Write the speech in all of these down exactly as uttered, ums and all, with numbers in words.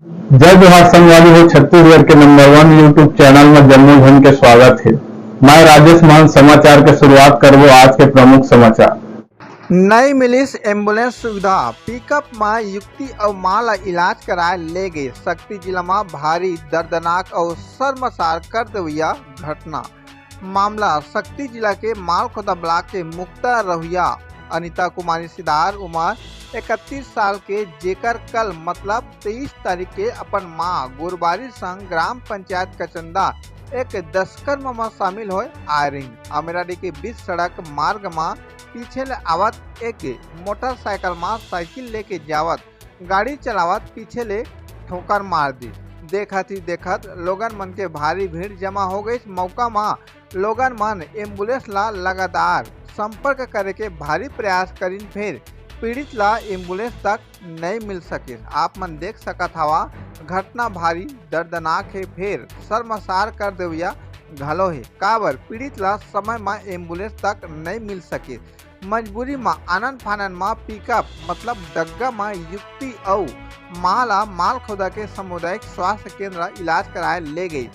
जय जोहार संगवारी हो, छत्तीसगढ़ के नंबर वन YouTube चैनल में जम्मो झन के स्वागत हे। मैं राजेश मान समाचार के शुरुआत करबो आज के प्रमुख समाचार। नई मिलिस एम्बुलेंस सुविधा, पिकअप म युवती अउ मां ला इलाज कराए ले गे। सक्ती जिला म भारी दर्दनाक अउ शर्मसार कर देवइया घटना। मामला सक्ती जिला के मालखोदा ब्लॉक के मुक्ता रहुइया अनिता कुमारी सिदार, उमर इकतीस साल के, जेकर कल मतलब तेईस तारीख के अपन मां गुरबारी संग ग्राम पंचायत कचंदा एक दसकर्म म शामिल होए आए रहिन। अमेराडी के बीच सड़क मार्ग म पीछे ले आवत एक मोटरसाइकिल म साइकिल लेके जावत गाड़ी चलावत पीछे ले ठोकर मार दी। देखत ही देखत लोगन मन के भारी भीड़ जमा हो गई। मौका म लोगन मन एम्बुलेंस ला लगातार संपर्क करे के भारी प्रयास करिन, फिर पीड़ित ला एम्बुलेंस तक नई मिल सकिस। आप मन देख सकत हवा, घटना भारी दर्दनाक हे, फिर शर्मसार कर देवइया घलो हे, काबर पीड़ित ला समय म एम्बुलेंस तक नई मिल सकिस। मजबूरी म आनन फानन म पिकअप मतलब डग्गा म युवती अउ मां ला मालखोदा के सामुदायिक स्वास्थ्य केंद्र इलाज कराए ले गई,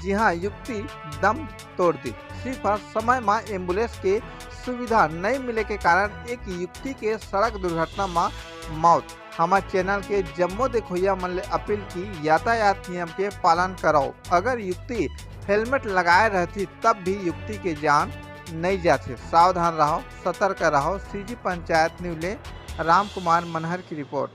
जिहां युवती दम तोड़ दी। सिर्फ समय म एम्बुलेंस के सुविधा नई मिले के कारण एक युवती के सड़क दुर्घटना म मौत। हमर चैनल के जम्मो देखोइया मन ले अपील कि यातायात नियम के पालन करव। अगर युवती हेलमेट लगाए रहती तब भी युवती के जान नई जाथे। सावधान रहो, सतर्क रहो। सीजी पंचायत न्यूज ले राम कुमार मनहर की रिपोर्ट।